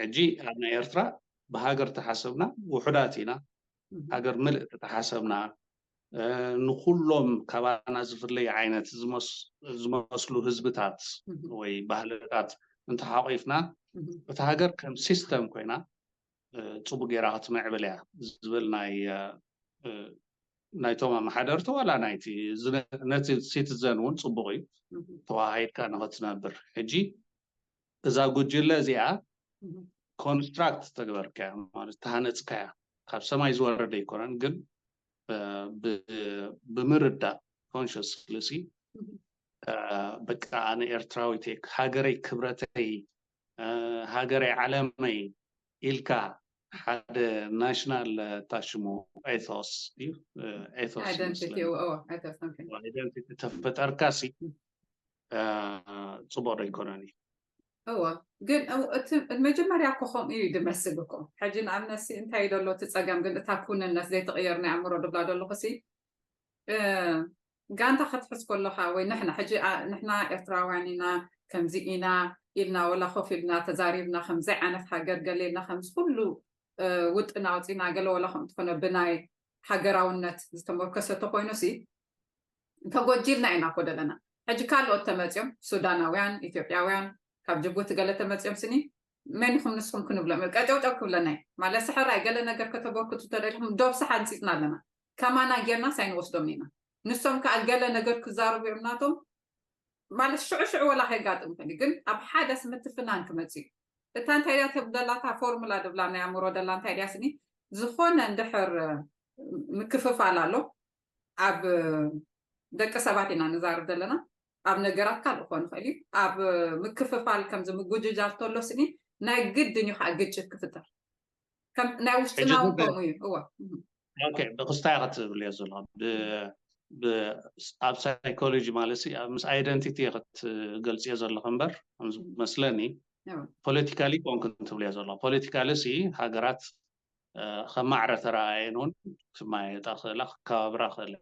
ሕጂ ኣብ ናይ ኤርትራ ብሃገር ተሓሰብና ውሑዳት ኢና። ሃገር ምልእቲ ተሓሰብና ንኩሎም ካባና ዝፍለይ ዓይነት ዝመስሉ ህዝብታት ወይ ባህልታት እንተሓቂፍና እታ ሃገር ከም ሲስተም ኮይና ጽቡቅ ጌራ ክትምዕብል እያ ዝብል ናይ ናይቶም ኣመሓደርቲ ዋላ ናይቲ ነቲ ሲቲዘን እውን ጽቡቅ እዩ ተዋሃሂድካ ንክትነብር። ሕጂ እዛ ጉጅለ እዚኣ ኮንስትራክት ተግበርካያ ማለት ተሃነፅካያ ካብ ሰማይ ዝወረደ ኣይኮነን፣ ግን ብምርዳእ ኮንሽስሊ በቃ ኣነ ኤርትራዊት እየ፣ ሃገረይ ክብረተይ፣ ሃገረይ ዓለመይ ኢልካ ሓደ ናሽናል ታሽሞ ኤቶስ እዩ ኤቶስ Identity ይመስለኒ። ኦ ኦ፣ ኤቶስ ኦኬ። ኣይደንቲቲ ተፈጠርካሲ ጽቡቅ ዶ ኣይኮነን እዩ። እወ ግን እው እቲ መጀመርያ እኮ ከምኡ እዩ ዝመስል እኮ። ሕጂ ንኣብነት ሲ እንታይ እዩ ዘሎ እቲ ጸገም ግን እታ ኩንነት ዘይትቕየር ናይ ኣእምሮ ድብላ ዘለኹ ሲ እ፣ ጋንታ ክትሕዝ ከለኻ ወይ ንሕና ሕጂ ኣ- ንሕና ኤርትራውያን ኢና ከምዚ ኢና ኢልና ወላ ኮፍ ኢልና ተዛሪብና ከምዚ ዓይነት ሃገር ገለ ኢልና ከምዚ ኩሉ እ፣ ውጥን ኣውፂና ገለ ወላ ከምኡ ትኾነ ብናይ ሃገራውነት ዝተመርኮሰ ተኮይኑ ሲ ተጎጂልና ኢና እኮ ዘለና። ሕጂ ካልኦት ተመፅዮም ሱዳናውያን፣ ኢትዮጵያውያን፣ ካብ ጅቡቲ ገለ ተመፅዮም ስኒ መን ኢኹም ንስኹም ክንብሎም እዩ ቀጨውጨው ክብለና እዩ ማለት ስሕራይ ገለ ነገር ከተበርክቱ ተደሊኹም ዶብሲ ሓንፂፅና ኣለና። ከማና ጌርናስ ኣይንወስዶም ኢና። ንሶም ከዓ ገለ ነገር ክዛረቡ እዮም ናቶም ማለት ሽዑ ሽዑ ወላ ከጋጥም ይኽእል እዩ። ግን ኣብ ሓደስ ምትፍናን ክመፅእ እዩ። እታ እንታይ ድያ ትብል ደላታ ፎርሙላ ድብላ ናይ ኣእምሮ ደላ እንታይ ድያ ስኒ ዝኾነ እንድሕር ምክፍፋል ኣሎ ኣብ ደቂ ሰባት ኢና ንዛረብ ዘለና ኣብ ነገራት ካልእ ክኾን ይኽእል እዩ ኣብ ምክፍፋል ከምዚ ምጉጅጃል ተሎ ስኒ ናይ ግድን እዩ ከዓ ግጭት ክፍጠር ከም ናይ ውሽጥና ሕጂ እውን ግን ከምኡ እዩ እወ ኦኬ ብክስታይ ክትብልዮ ዘሎ ብ- ብ- ኣብ ሳይኮሎጂ ማለት ሲ ኣብ ምስ ኣይደንቲቲ ክትገልፅዮ ዘለኹ እምበር ከም ዝመስለኒ እወ ፖለቲካሊ ኮንክ ትብልዮ ዘሎ ፖለቲካሊ ሲ ሃገራት እ፣ ከማዕረ ተረኣየን እውን ክማየጣ ክእላ ክከባብራ ክእለ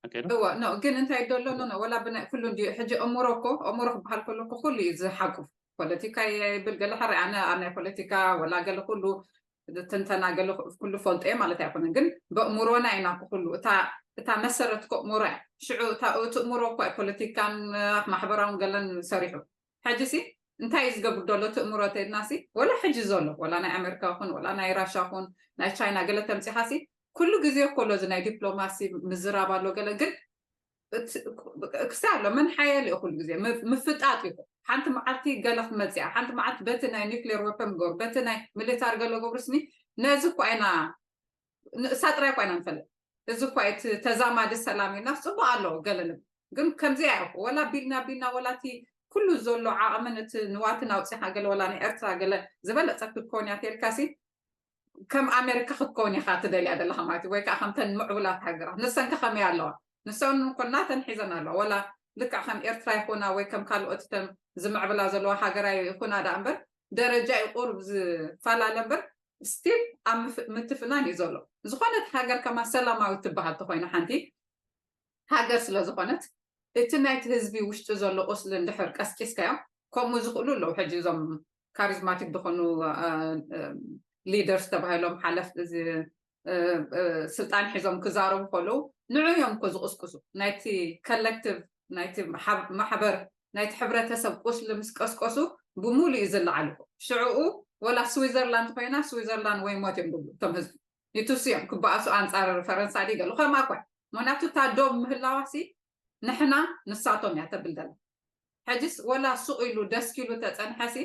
ኦኬ ዶ? እወ ኖ ግን እንታይ ደሎ ኖ ኖ ወላ ብናይ ኩሉ እንዲ ሕጂ እምሮ እኮ እምሮ ክበሃል ከሎ እኮ ኩሉ እዩ ዝሓቁፍ ፖለቲካ ይብል ገለ ሕረ ኣነ ኣብ ናይ ፖለቲካ ወላ ገለ ኩሉ ትንተና ገለ ኩሉ ፈልጦ እየ ማለት ኣይኮነን ግን በእምሮና ኢና እኮ ኩሉ እታ እታ መሰረት እኮ እምሮ እያ ሽዑ እታ እቲ እምሮ እኮ እዩ ፖለቲካን ማሕበራውን ገለን ሰሪሑ ሕጂ ሲ እንታይ እዩ ዝገብር ዘሎ እቲ እምሮ ተድና ሲ ወላ ሕጂ ዘሎ ወላ ናይ ኣሜሪካ ይኹን ወላ ናይ ራሻ ይኹን ናይ ቻይና ገለ ተምፂኻ ሲ ኩሉ ግዜ እኮ ኣሎ እዚ ናይ ዲፕሎማሲ ምዝራብ ኣሎ ገለ ግን እቲ- ክስታይ ኣሎ መን ሓያል እዩ ኩሉ ግዜ ም- ምፍጣጥ እዩ ሓንቲ መዓልቲ ገለ ክመፅያ ሓንቲ መዓልቲ በቲ ናይ ኒክሌር ወፐን ገሩ በቲ ናይ ሚሊታር ገለ ገብሩ ስኒ ነዚ እኮ ኣይና ንእሳ ጥራይ እኮ ኣይና ንፈልጥ እዚ እኮ እቲ ተዛማዲ ሰላም ኢልና ፅቡቅ ኣለዎ ገለ ንብ ግን ከምዚ እያ እኮ ወላ ቢልና ቢልና ወላ እቲ ኩሉ ዘሎ ዓቕምን እቲ ንዋትን ኣውፂኻ ገለ ወላ ናይ ኤርትራ ገለ ዝበለፀ ክትኮን እያ ተልካሲ ከም ኣሜሪካ ክትከውን ኢኻ ትደልያ ዘለኻ ማለት እዩ ወይ ከዓ ከምተን ምዕቡላት ሃገራት ንሰን ከ ከመይ ኣለዋ ንሰን እኮ እናተን ሒዘን ኣለዋ ወላ ልክዕ ከም ኤርትራ ይኹና ወይ ከም ካልኦት እተን ዝምዕብላ ዘለዋ ሃገራ ይኹና ደኣ እምበር ደረጃ እዩ ቁሩብ ዝፈላለ እምበር ስቲል ኣብ ምፍ- ምትፍናን እዩ ዘሎ። ዝኾነት ሃገር ከማ ሰላማዊት ትበሃል ተኾይና ሓንቲ ሃገር ስለ ዝኾነት እቲ ናይቲ ህዝቢ ውሽጢ ዘሎ ቁስሊ እንድሕር ቀስቂስካዮ ከምኡ ዝኽእሉ ኣለዉ። ሕጂ እዞም ካሪዝማቲክ ዝኾኑ ሊደርስ ተባሂሎም ሓለፍ እዚ ስልጣን ሒዞም ክዛረቡ ከለዉ ንዑ እዮም እኮ ዝቕስቅሱ። ናይቲ ኮሌክቲቭ ናይቲ ማሕበር ናይቲ ሕብረተሰብ ቁስሊ ምስ ቀስቀሱ ብምሉእ እዩ ዝለዓል። ሽዕኡ ወላ ስዊዘርላንድ ኮይና ስዊዘርላንድ ወይ ሞት እዮም ዝብሉ እቶም ህዝቢ ይትሱ እዮም ክበኣሱ ኣንፃር ፈረንሳ ዲ ገሉ ከምኣ እኳ ምክንያቱ እታ ዶብ ምህላዋሲ ንሕና ንሳቶም እያ ተብል ዘላ። ሕጅስ ወላ ሱቕ ኢሉ ደስኪሉ ተፀንሐሲ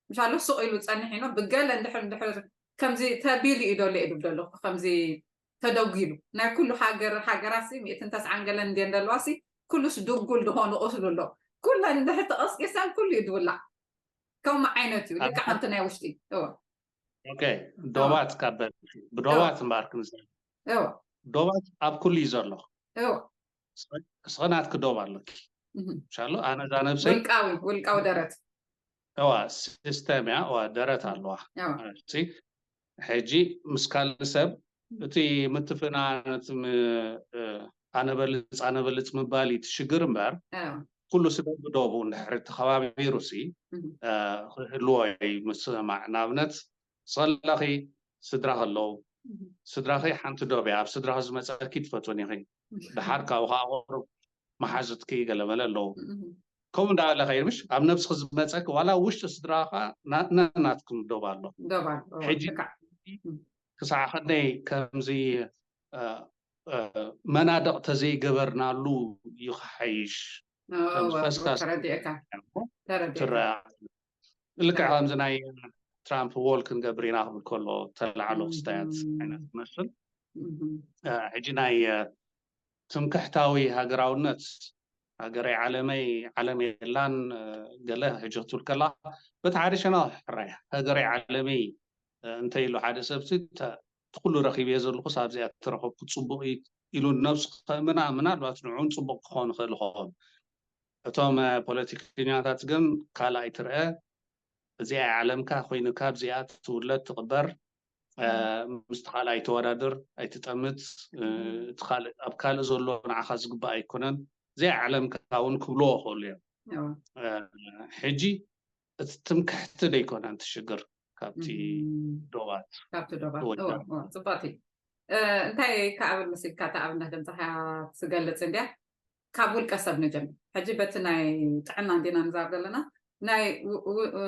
ምሻሎ ሱቕ ኢሉ ፀንሕ ኢኖ ብገለ እንድሕር እንድሕር ከምዚ ተቢሉ እዩ ዶ ለኢዱ ዘለኹ ከምዚ ተደጒሉ ናይ ኩሉ ሃገር ሃገራሲ ሚእትን ተስዓን ገለን እንድየን ዘለዋሲ ኩሉስ ድጉል ዝኾኑ ቁስሉ ኣሎ። ኩለን እንድሕር ተቐስቂሰን ኩሉ እዩ ድውላዕ። ከምኡ ዓይነት እዩ ልክዕ ከምቲ ናይ ውሽጢ እወ ኦኬ ዶባት ካብ ብዶባት እምበኣር ክንዛረብ እወ ዶባት ኣብ ኩሉ እዩ ዘሎ። እወ እስኸ ናትኪ ዶብ ኣለኪ እህ። ሻሎ ኣነ እዛ ነብሰይ ውልቃዊ ውልቃዊ ደረት እዋ ሲስተም እያ እዋ ደረት ኣለዋ። እወ እሺ ሕጂ ምስ ካልእ ሰብ እቲ ምትፍናን እቲ ም- እ፣ ኣነበልፅ ኣነበልፅ ምባል እዩ እቲ ሽግር እምበር እወ ኩሉ ስለ ብዶቡ እንድሕር ተኸባቢሩ ሲ እህ። እ፣ ክህልዎ እዩ ምስማዕ። ንኣብነት ሰለኺ ስድራ ከለዉ እህ። ስድራኺ ሓንቲ ዶብ እያ። ኣብ ስድራኺ ዝመፀኪ ትፈትውን ኢኺ። ድሓር ካብኡ ከዓ ቁሩብ መሓዙትኪ ገለመለ ኣለዉ። እህ። ከምኡ እንዳበለ ከይድ ምሽ ኣብ ነብስኺ ዝመፀኪ ዋላ ውሽጢ ስድራኻ ና- ነናትኩም ዶብ ኣሎ። ዶብ ኣሎ እወ ሕጂ ልክዕ ክሳዕ ክንደይ ከምዚ እ፣ እ፣ መናድቕ ተዘይገበርናሉ እዩ ክሓይሽ። ከም እወ ፈሳሲ ተረዲእካ ተረዲእካ ትረአ። ልክዕ ከምዚ ናይ ትራምፕ ዎል ክንገብር ኢና ክብል ከሎ ተላዕሎ ክስታያት ዓይነት ዝመስል። እህ። እ፣ ሕጂ ናይ እ፣ ትምክሕታዊ ሃገራውነት ሃገረይ ዓለመይ ዓለም የላን እ፣ ገለ ሕጂ ክትብል ከላ በቲ ሓደ ሸነኽ ሕራይ ሃገረይ ዓለመይ እ፣ እንተ ኢሉ ሓደ ሰብ ሲ ተ- እቲ ኩሉ ረኺበ ዘለኹስ ኣብዚኣ እተረኸብኩ ፅቡቕ እዩ ኢሉ ነብሱ ከምና ምናልባት ንዕኡን ፅቡቕ ክኸውን ይኽእል ይኸውን። እቶም እ፣ ፖለቲከኛታት ግን ካልኣይ ትርአ እዚኣ ዓለምካ ኮይኑካ ኣብዚኣ ትውለድ ትቕበር እ፣ ምስቲ ካልእ ኣይተወዳድር ኣይትጠምት እ፣ እቲ ካልእ ኣብ ካልእ ዘሎ ንዓኻ ዝግባእ ኣይኮነን እዚኣ ዓለምካ እውን ክብልዎ ይኽእሉ እዮም። እወ እ፣ ሕጂ እቲ ትምክሕቲ ደይኮነ እቲ ሽግር ካብቲ እህ። ዶባት ካብቲ ዶባት ወዲያ። እወ እወ ፅቡቕቲ እ፣ እንታይ ከኣብር መሲልካ እታ ኣብነት ደምፅኻ ትገልፅ እንድያ ካብ ውልቀ ሰብ ንጀምር ሕጂ በቲ ናይ ጥዕና እንዲና ንዛር ዘለና ናይ ው- ው- እ፣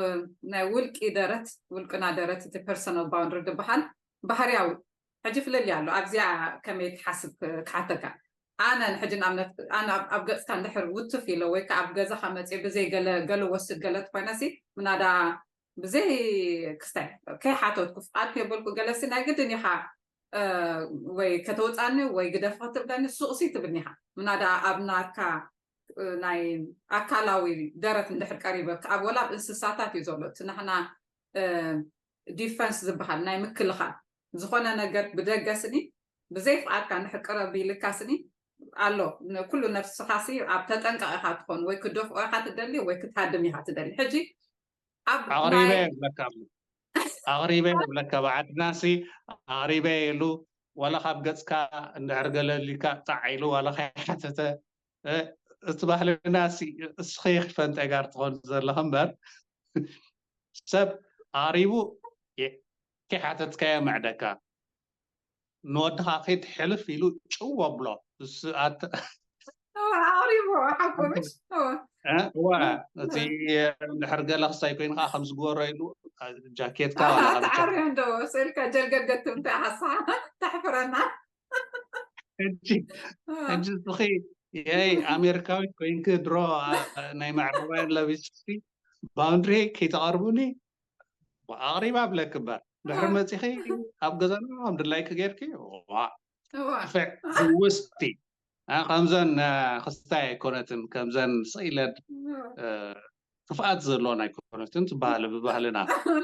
ናይ ውልቂ ደረት ውልቅና ደረት እቲ ፐርሰናል ባውንድሪ ዝበሃል ባህርያዊ ሕጂ ፍልልይ ኣሎ ኣብዚኣ ከመይ ትሓስብ ክሓተካ ኣነ ሕጂ ንኣብነት ኣነ ኣብ- ኣብ ገፅካ እንድሕር ውትፍ ኢለ ወይ ከዓ ኣብ ገዛኻ መፅእ ብዘይ ገለ ገለ ወስድ ገለ ትኮይነሲ ምናዳ ብዘይ ክስታይ ከይሓተትኩ ፍቃድ ከየበልኩ ገለሲ ናይ ግድን ኢኻ እ፣ ወይ ከተውፃኒ ወይ ግደፍ ክትብለኒ ሱቕሲ ትብልኒ ኢኻ ምናዳ ኣብ ናትካ እ፣ ናይ ኣካላዊ ደረት እንድሕር ቀሪበ ኣብ ወላ ኣብ እንስሳታት እዩ ዘሎ እቲ ንሕና እ፣ ዲፈንስ ዝበሃል ናይ ምክልኻል ዝኾነ ነገር ብደገስኒ ብዘይ ፍቃድካ እንድሕር ቅረብ ኢልካስኒ ኣሎ ኩሉ ነፍስኻሲ ኣብ ተጠንቀቕ ኢኻ ትኾን ወይ ክደፍኦ ኢኻ ትደሊ ወይ ክትሃድም ኢኻ ትደሊ ሕጂ ኣብ ኣቕሪበ ናይ ይብለካ ኣሎ። ኣቕሪበ ይብለካ ብዓድናሲ ኣቕሪበ ኢሉ ዋላ ካብ ገፅካ እንድሕር ገለሊካ ጣዕ ኢሉ ዋላ ከይሓተተ እ፣ እቲ ባህልናሲ እስኺ ፈንጠጋር ትኾን ዘለኺ እምበር ሰብ ኣቕሪቡ የ- ከይሓተትካዮ መዕደካ ንወድኻ ከይትሕልፍ ኢሉ ጭው ኣብሎ። እሱ ኣተ- ኣቕሪቡ ሓቁ ምሽ እ፣ እዋ፣ እቲ እንድሕር ገለ ክሳይ ኮይኑ ከዓ ከም ዝግበሮ ኢሉ ጃኬትካ ዋላ ካብ ጃ- ተዓርዮ እንዶ ስእልካ ጀልገገት ትምታይ ሓሳ ተሕፍረና ሕጂ ሕጂ እስኺ የይ ኣሜሪካዊት ኮይንኪ ድሮ ኣ- ናይ ምዕራባውያን ለቢስኪ ባውንድሪ ከይተቐርቡኒ ኣቕሪባ ብለክ እምበር ድሕሪ መፂኺ ኣብ ገዛና ከም ድላይኪ ጌርኪ ዋ እዋ ክፍዕ ዝውስቲ እ፣ ከምዘን እ፣ ክስታይ ኣይኮነትን ከምዘን ስኢለድ እ፣ ክፍኣት ዘለዎን ኣይኮነትን ትበሃለ ብባህልና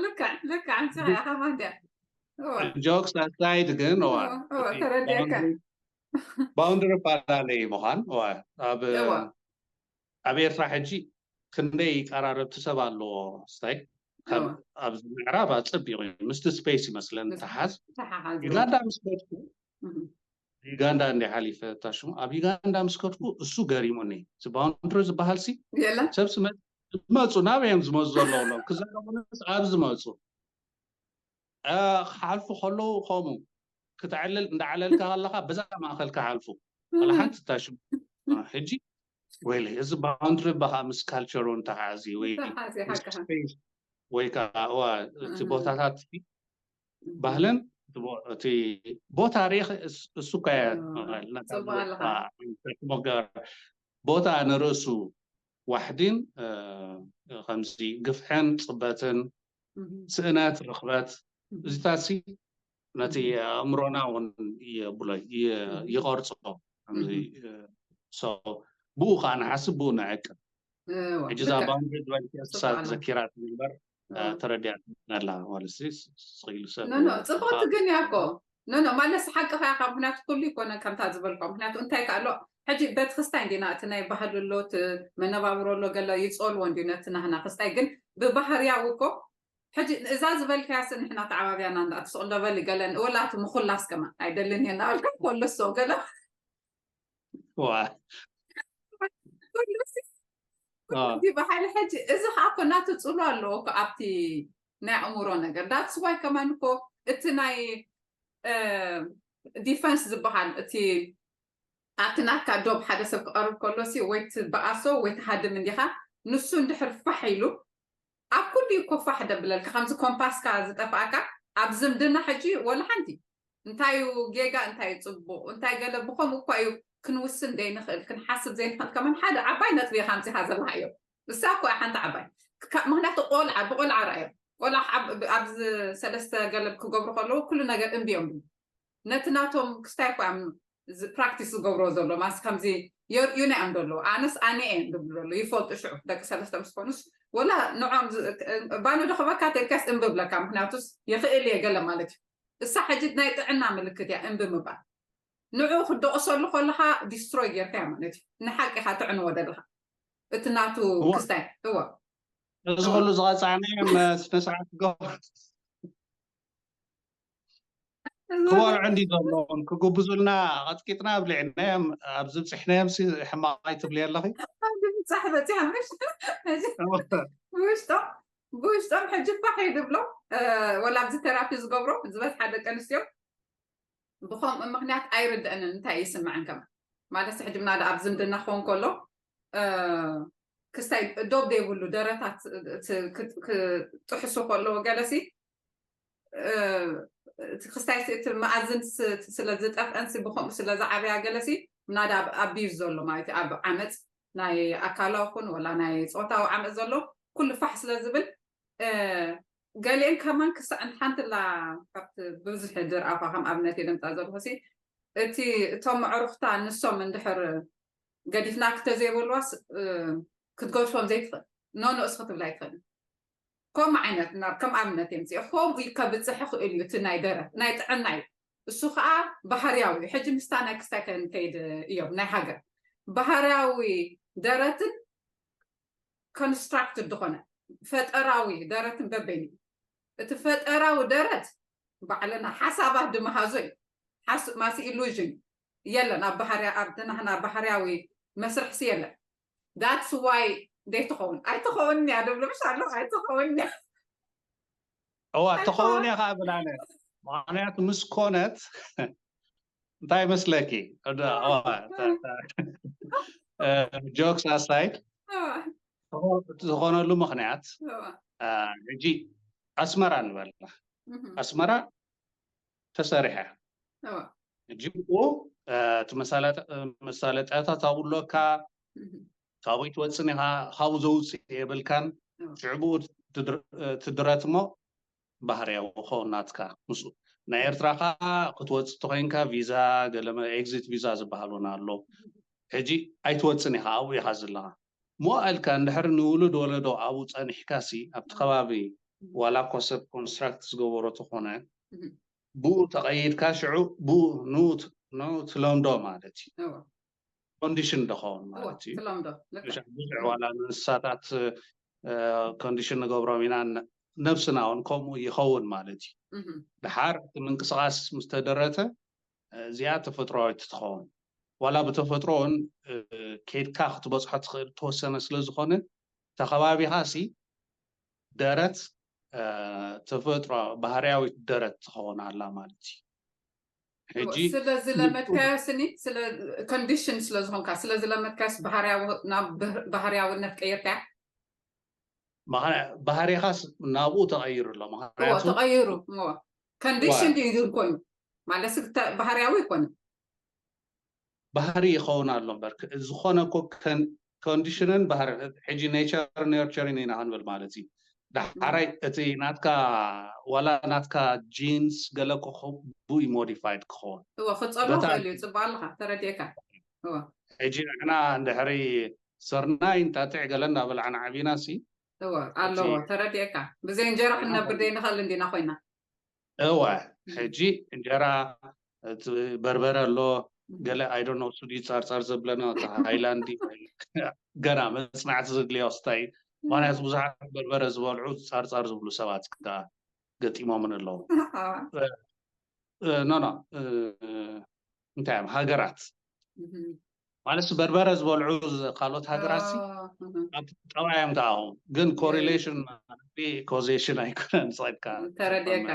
ልክዕ ልክዕ ኣምፅኻ ኢኻ ማንድያ እዋ ጆክስ ኣሳይድ ግን እዋ እዋ ተረዲእካ ባውንድሪ ፈላለዩ ምዃን እዋ ኣብ እዋ ኣብ ኤርትራ ሕጂ ክንደይ ይቀራረብቲ ሰብ ኣለዎ? ስታይ ካብ ኣብዚ ምዕራብ ኣጸቢቑ እዩ ምስቲ ስፔስ ይመስለኒ ተሓዝ። ዩጋንዳ ምስ ከድኩ ዩጋንዳ እንደ ሓሊፈ ታሽሙ ኣብ ዩጋንዳ ምስ ከድኩ እሱ ገሪሙኒ። እዚ ባውንድሪ ዝበሃል ሲ ሰብ ዝመ- ዝመፁ ናበይ እዮም ዝመፁ ዘለዉ ኣለዉ ክዛረቡንስ ኣብ ዝመፁ ክሓልፉ ከለዉ ከምኡ ክትዕልል እንዳዓለልካ ከለካ በዛ ማእከል ክሓልፉ ወላ ሓንቲ ታሽሙ ሕጂ ወይለ እዚ ባውንድሪ በካ ምስ ካልቸሩ እንተሓዚ ወይ ወይ ከዓ እዋ እቲ ቦታታት ባህልን እቲ ቦታ ርእ እሱ ከያ ሞገር ቦታ ንርእሱ ዋሕዲን ከምዚ ግፍዕን ፅበትን ስእነት ርኽበት እዚታት ነቲ ኣእምሮና እውን የብሎ ይቐርፆ ብኡ ከዓ ንሓስብ ብኡ ንዕቅብ ሕጂ እዛ ባውንድሪ ዝበልክያ እሳ ዘኪራት ንግበር ተረዲኣትና ኣላ ማለት ስኢሉ ሰብ ጽቡቕቲ ግን እያ እኮ ኖ ኖ ማለት ሓቅኻ ኢኻ ምክንያቱ ኩሉ ይኮነ ከምታ ዝበልኳ ምክንያቱ እንታይ ከኣሎ ሕጂ ቤተ ክርስቲያን እንዲና እቲ ናይ ባህሊ ኣሎ እቲ መነባብሮ ኣሎ ገለ ይጸልዎ እንዲዩ ነቲ ናህና ክስታይ ግን ብባህርያዊ እኮ ሕጂ እዛ ዝበልካያ ስ ንሕና ተዓባብያና እንዳ ትስቕ እንደበል ገለን ወላ እቲ ምኹላስ ከማ ኣይደልን እየ እናበልካ ኮለሶ ገለ ባህሊ ሕጂ እዚ ከዓ እኮ እናተፅሉ ኣለዎ እኮ ኣብቲ ናይ ኣእምሮ ነገር that's why ከማን እኮ እቲ ናይ ዲፈንስ ዝበሃል እቲ ኣብቲ ናትካ ዶብ ሓደ ሰብ ክቐርብ ከሎ ሲ ወይ ትበኣሶ ወይ ትሃድም እንዲኻ ንሱ እንድሕር ፋሕ ኢሉ ኣብ ኩሉ እኮ ፋሕ ደብለልካ ከምዚ ኮምፓስካ ዝጠፍኣካ ኣብ ዝምድና ሕጂ ወላ ሓንቲ እንታይ እዩ ጌጋ እንታይ እዩ ፅቡቕ እንታይ ገለ ብኸምኡ እኳ እዩ ክንውስን ዘይንኽእል ክንሓስብ ዘይንኽእል ከመን ሓደ ዓባይ ነጥቢ ኢኻ ኣምፂኻ ዘለካ እዮም እሳ እኮ ሓንቲ ዓባይ ምክንያቱ ቆልዓ ብቆልዓ ርኣዮ ቆልዓ ኣብዚ ሰለስተ ገለ ክገብሩ ከለዉ ኩሉ ነገር እምቢ እዮም ነቲ ናቶም ክስታይ እኮ እዮም ፕራክቲስ ዝገብሮ ዘሎ ማስ ከምዚ የርእዩና እዮም ዘለዉ ኣነስ ኣነ እየ ዝብሉ ዘሎ ይፈልጡ ሽዑ ደቂ ሰለስተ ምስ ኮኑስ ወላ ንዖም ባኑ ዶ ክበካ ተልካስ እምቢ ብለካ ምክንያቱስ ይኽእል እየ ገለ ማለት እዩ እሳ ሕጂ ናይ ጥዕና ምልክት እያ እምቢ ምባል ንዑ ክደቕሰሉ ከለካ ዲስትሮይ ጌርካ እያ ማለት እዩ ንሓቂ ኢካ ትዕንዎ ዘለካ እቲ ናቱ ክስታይ እወ እዚ ኩሉ ዝቐፃዕናዮም ስነስርዓት ክገብሩ ክበልዑ እንዲ ዘለዎም ክጉብዙልና ቀጥቂጥና ኣብሊዕናዮም ኣብ ዝብፅሕናዮም ሕማቕ ኣይትብልዮ ኣለኺ ብብፃሕ በፂሖም ውሽጦም ብውሽጦም ሕጂ ባሕ ይድብሎም ወላ ኣብዚ ቴራፒ ዝገብሮ ዝበዝሓ ደቂ ኣንስትዮ ብኸምኡ ምክንያት ኣይርድአንን እንታይ ይስምዐን ከማ ማለት ሕጂ ምናዳ ኣብ ዝምድና ክኸውን ከሎ ክስታይ ዶብ ዘይብሉ ደረታት ክጥሕሱ ከለዎ ገለሲ ክስታይ እቲ መኣዝን ስለ ዝጠፍአን ብከምኡ ስለ ዝዓበያ ገለሲ ምናዳ ኣብ ኣቢዩዝ ዘሎ ማለት ኣብ ዓመፅ ናይ ኣካላዊ ኩን ወላ ናይ ፆታዊ ዓመፅ ዘሎ ኩሉ ፋሕ ስለ ዝብል ገሊአን ከማን ክሳዕ ሓንቲ ላ ካብቲ ብዙሕ ድርኣፋ ከም ኣብነት የደምፃ ዘለኹ ሲ እቲ እቶም ኣዕሩኽታ ንሶም እንድሕር ገዲፍና ክተዘይበልዋስ ክትገድፎም ዘይትኽእል ኖ ንእስ ክትብል ኣይትኽእል ከምኡ ዓይነት ናብ ከም ኣብነት የምፅኦ ከምኡ ከብፅሕ ይኽእል እዩ እቲ ናይ ደረት ናይ ጥዕና እዩ እሱ ከዓ ባህርያዊ እዩ ሕጂ ምስታ ናይ ክስታይ ከንከይድ እዮም ናይ ሃገር ባህርያዊ ደረትን ኮንስትራክትድ ዝኾነ ፈጠራዊ ደረትን በበይኑ እቲ ፈጠራዊ ደረት ባዕልና ሓሳባት ድመሃዞ እዩ ማስ ኢሉዥን የለን ኣብ ባህርያ ኣብ ናህና ባህርያዊ መስርሕሲ የለን that's why ዘይትኸውን ኣይትኸውን እያ ድብሉ ምሽ ኣሎ ኣይትኸውን እያ እዋ ትኸውን እያ ከዓ ብላነ ምክንያቱ ምስ ኮነት እንታይ ይመስለኪ ጆክስ ኣሳይድ ዝኾነሉ ምክንያት ሕጂ ኣስመራ ንበላ ኣስመራ ተሰሪሐ ሕጂ እቲ መሳለጥያታት ኣብኡ ኣለካ ካብኡ ትወፅን ኢኻ ካብኡ ዘውፅእ የብልካን ሽዕብኡ ትድረት እሞ ባህርያዊ ክኸውን ናትካ ምስኡ ናይ ኤርትራ ከዓ ክትወፅእ ተኮይንካ ቪዛ ገለ ኤግዚት ቪዛ ዝበሃል እውን ኣሎ ሕጂ ኣይትወፅን ኢኻ ኣብኡ ኢኻ ዘለካ ሞኣልካ እንድሕር ንውሉድ ወለዶ ኣብኡ ፀኒሕካ ሲ ኣብቲ ከባቢ ዋላ እኮ ሰብ ኮንስትራክት ዝገበሮ ተኾነ ብኡ ተቐይድካ ሽዑ ብኡ ንኡ ትለምዶ ማለት እዩ ኮንዲሽን ዝኸውን ማለት እዩ። ብዙሕ ዋላ ንእንስሳታት ኮንዲሽን ንገብሮም ኢና፣ ነብስና እውን ከምኡ ይኸውን ማለት እዩ። ድሓር እቲ ምንቅስቃስ ምስ ተደረተ እዚኣ ተፈጥሮዊት ትኸውን። ዋላ ብተፈጥሮ እውን ኬድካ ክትበፅሖ ትኽእል ተወሰነ ስለዝኾነ ተኸባቢኻ ሲ ደረት ተፈጥሮ ባህርያዊት ደረት ትኸውን ኣላ ማለት እዩ። ሕጂ ስለዝለመድካዮ ስኒ ኮንዲሽን ስለዝኾንካ ስለዝለመድካዮስ ባህርያውነት ቀይርካያ? ባህሪኻስ ናብኡ ተቐይሩ ኣሎ። ምክንያቱ ተቐይሩ ኮንዲሽን ድዩ ኮይኑ ማለት ባህርያዊ ይኮነ ባህሪ ይኸውን ኣሎ እምበር ዝኾነ ኮንዲሽንን ባህሪ ሕጂ ኔቸር ነርቸሪን ኢና ክንብል ማለት እዩ። ዳሓራይ እቲ ናትካ ዋላ ናትካ ጂንስ ገለ ክኸቡ ሞዲፋይድ ክኸውን እወ ክፀሎ ክእል እዩ። ፅቡቅ ኣለካ ተረዲእካ። እወ ሕጂ ንሕና እንድሕሪ ስርናይ እንጣጥዕ ገለ እናበላዕና ዓቢና ሲ እወ ኣለዎ ተረዲእካ። ብዘይ እንጀራ ክንነብር ደይ ንኽእል እንዲና ኮይና እወ ሕጂ እንጀራ በርበረ ኣሎ ገለ ኣይዶኖ ሱዲ ፃርፃር ዘብለና ሃይላንድ ገና መፅናዕቲ ዘድልዮ ስታይ። ምክንያቱ ብዙሓት በርበረ ዝበልዑ ፃርፃር ዝብሉ ሰባት ገጢሞምን ኣለዉ። ኖ ኖ እንታይ እዮም ሃገራት ማለት በርበረ ዝበልዑ ካልኦት ሃገራት ኣብ ጠባዮም ተኣኹም ግን ኮሪሌሽን ኮዜሽን ኣይኮነን። ሰድካ ተረዲእካ።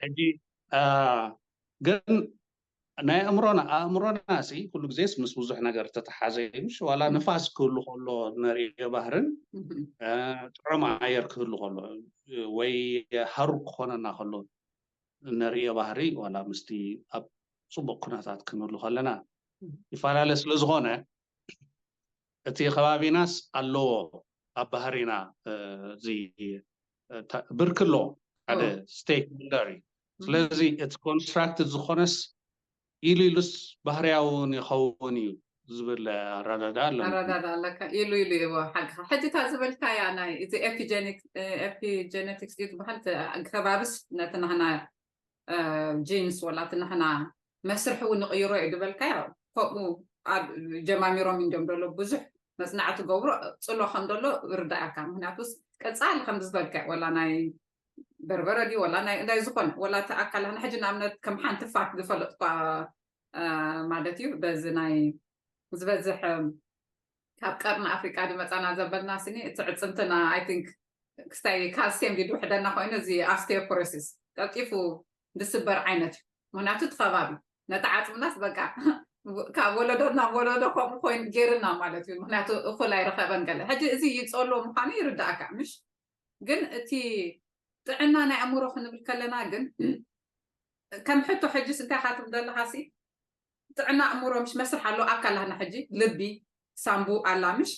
ሕጂ ግን ናይ ኣእምሮና ኣእምሮና ሲ ኩሉ ግዜስ ምስ ብዙሕ ነገር ተተሓዘ ምሽ ዋላ ንፋስ ክህሉ ከሎ ነርእዮ ባህርን ጥዑም ኣየር ክህሉ ከሎ ወይ ሃሩር ክኾነና ከሎ ነርእዮ ባህሪ ዋላ ምስቲ ኣብ ፅቡቅ ኩነታት ክንህሉ ከለና ይፈላለ ስለዝኾነ እቲ ከባቢናስ ኣለዎ ኣብ ባህሪና እዚ ብርኪ ኣለዎ ሓደ ስቴክ ሆልደር እዩ። ስለዚ እቲ ኮንስትራክት ዝኾነስ ኢሉ ኢሉስ ባህርያዊ እውን ይኸውን እዩ ዝብል ኣረዳዳ ኣሎ። ኣረዳዳ ኣለካ ኢሉ ኢሉ እዩ ሓቅኻ። ሕጂ እታ ዝበልካያ ናይ እዚ ኤፒጀኔቲክስ እዩ ዝበሃል ከባብስ ነቲ ናህና ጂንስ ወላ እቲ ንሕና መስርሒ እውን ንቕይሮ እዩ ዝበልካዮ። ከምኡ ኣብ ጀማሚሮም እንዲም ደሎ ብዙሕ መፅናዕቲ ገብሮ ፅሎ ከም ደሎ ርዳእካ። ምክንያቱስ ቀፃሊ ከም ዝበልካ ወላ ናይ በርበረ ድዩ ወላ ናይ እንታይ ዝኾነ ወላ እቲ ኣካል ሕጂ ንኣብነት ከም ሓንቲ ፋት ዝፈለጥኳ ማለት እዩ በዚ ናይ ዝበዝሕ ካብ ቀርኒ ኣፍሪቃ ዝመፃና ዘበልና ስኒ እቲ ዕፅምትና I think ክስታይ ካልሲየም ድዩ ዝውሕደና ኮይኑ እዚ ኦስቲዮፖሮሲስ ቀልጢፉ ዝስበር ዓይነት እዩ። ምክንያቱ እቲ ከባቢ ነቲ ዓፅምናስ በቃ ካብ ወለዶ ናብ ወለዶ ከምኡ ኮይኑ ገይርና ማለት እዩ። ምክንያቱ እኩል ኣይረኸበን ገለ ሕጂ እዚ ይፀልዎ ምኳኑ ይርዳእካ ምሽ ግን እቲ ጥዕና ናይ ኣእምሮ ክንብል ከለና ግን ከም ሕቶ ሕጂስ እንታይ ኢካ ትብል ዘለካ ሲ ጥዕና ኣእምሮ ምሽ መስርሕ ኣሎ ኣካላትና ሕጂ ልቢ ሳምቡ ኣላ ምሽ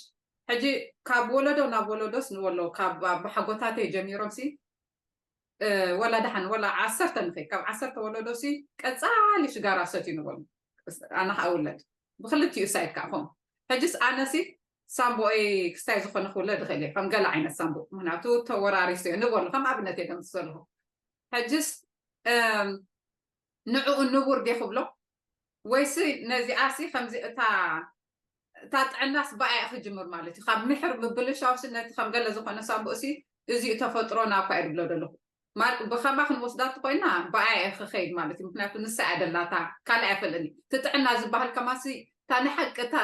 ሕጂ ካብ ወለዶ ናብ ወለዶስ ንበሎ ካብ ኣቦሓጎታተይ ጀሚሮም ሲ ወላ ደሓን ወላ ዓሰርተ ንኸይ ካብ ዓሰርተ ወለዶ ሲ ቀፃሊ ሽጋራ ሰትዩ ንበሎ ኣነ ከዓ ውለድ ብክልቲኡ ሳይድ ከዓ ከምኡ ሕጂስ ኣነ ሲ ሳምቦይ ክስታይ ዝኾነ ክውለድ ይኽእል እየ ከም ገለ ዓይነት ሳምቦ ምክንያቱ ተወራሪሶ እየ ንበሎ ከም ኣብነት እየ ደምስ ዘለኹ ሕጅስ ንዕኡ ንቡር ዴ ክብሎ ወይሲ ነዚኣሲ ከምዚ እታ እታ ጥዕናስ ብኣያ ክጅምር ማለት እዩ ካብ ምሕር ምብልሻውሲ ነቲ ከም ገለ ዝኾነ ሳምቡእሲ እዚኡ ተፈጥሮና እኳ እየ ድብሎ ዘለኹ ብኸማ ክንወስዳ እንተኮይና ብኣያ እየ ክኸይድ ማለት እዩ ምክንያቱ ንሳ እያ ደላታ ካልእ ኣይፈልጥን እዩ እቲ ጥዕና ዝበሃል ከማሲ እታ ናይ ሓቂ እታ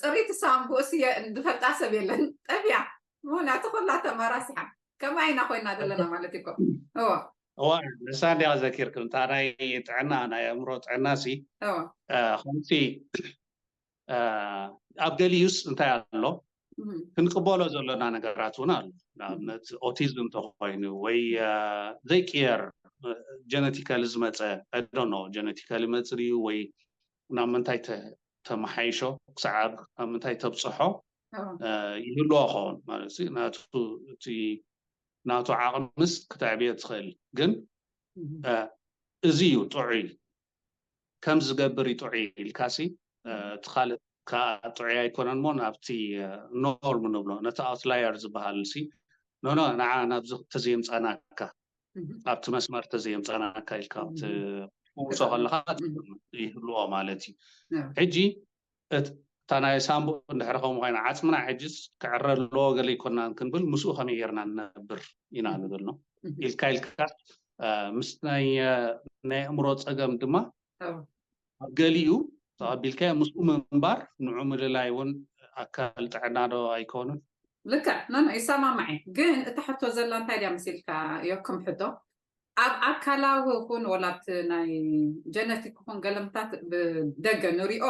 ፅሪት ሳምቡእሲ ዝፈልጣ ሰብ የለን ጠብያ ምክንያቱ ኩላ ተመራሲሓ ከማይ ኢና ኮይና ዘለና ማለት እዩ እኮ እዋ እዋ ንሳ እንዲያ ዘኪርክም እታ ናይ ጥዕና ናይ ኣእምሮ ጥዕና ሲ ከምቲ ኣብ ገሊኡስ እንታይ ኣሎ ክንቅበሎ ዘለና ነገራት እውን ኣሎ ንኣብነት ኦቲዝም እንተኮይኑ ወይ ዘይቅየር ጀነቲካሊ ዝመፀ ዶ ጀነቲካሊ መፅእ እዩ ወይ ናብ ምንታይ ተመሓይሾ ክሳዕ ኣብ ምንታይ ተብፅሖ ይህልዎ ኸውን ማለት ናቱ እቲ ናቱ ዓቕምስ ክተዕብዮ ትኽእል ግን እዚ እዩ ጥዑይ ከም ዝገብር እዩ ጥዑይ ኢልካሲ እቲ ካልእ ከዓ ጥዑይ ኣይኮነን ሞ ናብቲ ኖርም ንብሎ ነቲ ኣውትላየር ዝበሃል ሲ ኖኖ ንዓ ናብዚ ተዘየምፃናካ ኣብቲ መስመር ተዘየምፃናካ ኢልካ ክትውሶ ከለካ ይህልዎ ማለት እዩ። ሕጂ እታ ናይ ሳምቡእ እንድሕር ከምኡ ኮይና ዓፅምና ሕጅስ ክዕረ ኣለዎ ገለ ይኮናን ክንብል ምስኡ ከመይ ጌርና ንነብር ኢና ንብል ነው ኢልካ ኢልካ ምስ ናይ ኣእምሮ ፀገም ድማ ኣብ ገሊኡ ተቐቢልካዮ ምስኡ ምንባር ንዑ ምልላይ እውን ኣካል ጥዕና ዶ ኣይኮኑን? ልክዕ ኖኖ ይሰማማዕ። ግን እታ ሕቶ ዘላ እንታይ ድያ መሲልካ? ዮክም ሕቶ ኣብ ኣካላዊ ይኹን ወላ ኣብቲ ናይ ጀነቲክ ይኹን ገለምታት ብደገ ንሪኦ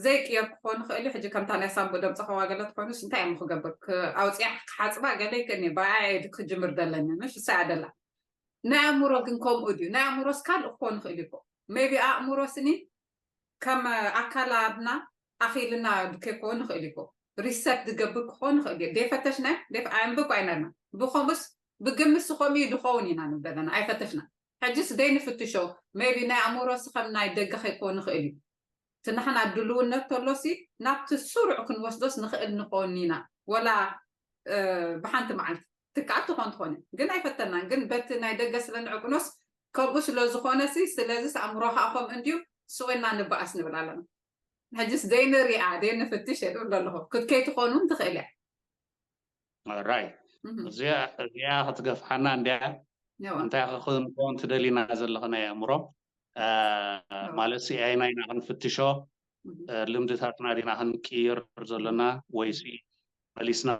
ዘይቅየር ክኾን ይኽእል እዩ። ሕጂ ከምታ ናይ ሳምቡ ደምፀኸዋ ገለ ትኾይኑስ እንታይ እሞ ክገብር ኣውፅያ ክሓፅባ ገለ ይክእልኒ ብኣየ ክጅምር ደለኒ ምሽ እሳ ደላ ናይ ኣእምሮ ግን ከምኡ ድዩ? ናይ ኣእምሮስ ካልእ ክኾን ይኽእል እዩ። ሜቢ ኣእምሮ ስኒ ከም ኣካላትና ኣኺልና ከይኮን ይኽእል እዩ። ሪሰት ዝገብር ክኾን ይኽእል እዩ። ደይፈተሽና ደፍ ኣንብብ ኣይነርና ብኸምኡስ ብግምስ ከምኡ እዩ ዝኸውን ኢና ንብል ዘለና ኣይፈተሽና። ሕጅስ ደይንፍትሾ ሜቢ ናይ ኣእምሮሲ ከም ናይ ደገ ከይኮን ይኽእል እዩ። እቲ ንሕና ድልውነት ተሎሲ ናብቲ ስሩዕ ክንወስዶስ ንኽእል ንኸውን ኢና ወላ ብሓንቲ መዓልቲ ትከኣል ትኾን ትኾነ ግን ኣይፈተናን። ግን በቲ ናይ ደገ ስለ ንዕቅኖስ ከምኡ ስለ ዝኾነሲ ስለዚስ ኣእምሮ ከዓ ከምኡ እንድዩ ስቑና ንበኣስ ንብል ኣለና። ሕጅስ ዘይንሪኣ ዘይንፍትሽ የድብል ኣለኹ ክትከይ ትኾን እውን ትኽእል እያ። ራይ እዚኣ ክትገፍሓና እንዲያ እንታይ ክንኮን ትደሊና ዘለኽና ኣእምሮ ማለት ሲ ኣይና ኢና ክንፍትሾ ልምድታትና ዲና ክንቅይር ዘለና ወይሲ መሊስና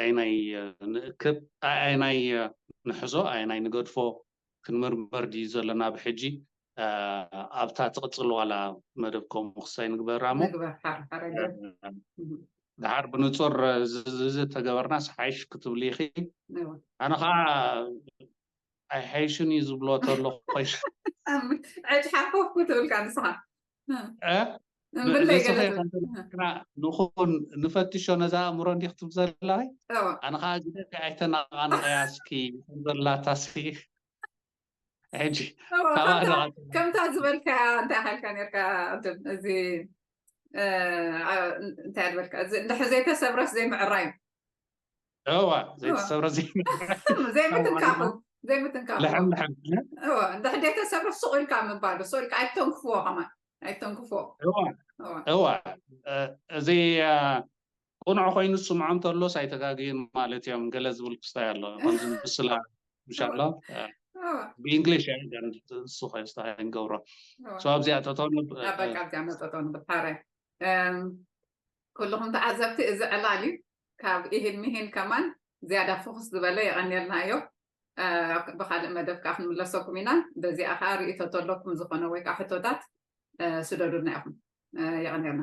ኣይናይ ንእክብ ኣይናይ ንሕዞ ኣይናይ ንገድፎ ክንምርመር ድዩ ዘለና ብሕጂ ኣብታ ትቕፅል ዋላ መደብ ከምኡ ክሳይ ንግበራ ሞ ድሓር ብንፁር ዝተገበርናስ ሓይሽ ክትብል ኢኺ። ኣነ ከዓ ኣይሓይሽን እዩ ዝብሎ ተሎ ኮይሽ ዕጭ ሓኮፍኩ ትብልካ ንስኻ ንኹን ንፈትሾ ነዛ ኣእምሮ እንዲ ክትብ ዘለይ ኣነ ከዓ ግደ ኣይተናቃንቀያ እስኪ ዘላታ ሲ ሕጂ ከምታ ዝበልካ እንታይ ሓልካ ነርካ ቅድም እዚ እንታይ ዝበልካ እዚ እንድሕር ዘይተሰብረስ ዘይምዕራይ እዋ ዘይተሰብረ ዘይምትንካፉ ዘይምትንካፉ ልሕም ልሕም እንድሕር ዘይተሰብረ ሱቕ ኢልካ ምባሉ ሱቕ ኢልካ ኣይተንክፍዎ ከማን ኣይተንክፍዎ እዋ እዚ ቁኑዕ ኮይኑ ዝስምዖም ተሎስ ኣይተጋግዩን ማለት እዮም። ገለ ዝብል ክስታይ ኣሎ ከምዚ ምስላ ምሻሎ ብእንግሊሽ እሱ ንገብሮ ኣብዚኣ ጠጠው ኣብዚኣ ጠጠው ንብል ሓራይ ኩልኹም ተዓዘብቲ እዚ ዕላል እዩ። ካብ ኢሂን ሚሂን ከማን ዝያዳ ፎክስ ዝበለ የቐንየልና እዮ። ብካልእ መደብ ከዓ ክንምለሰኩም ኢና። በዚኣ ከዓ ርእቶ ተለኩም ዝኾነ ወይ ከዓ ሕቶታት ስደዱልና ኢኹም። የቐንየልና።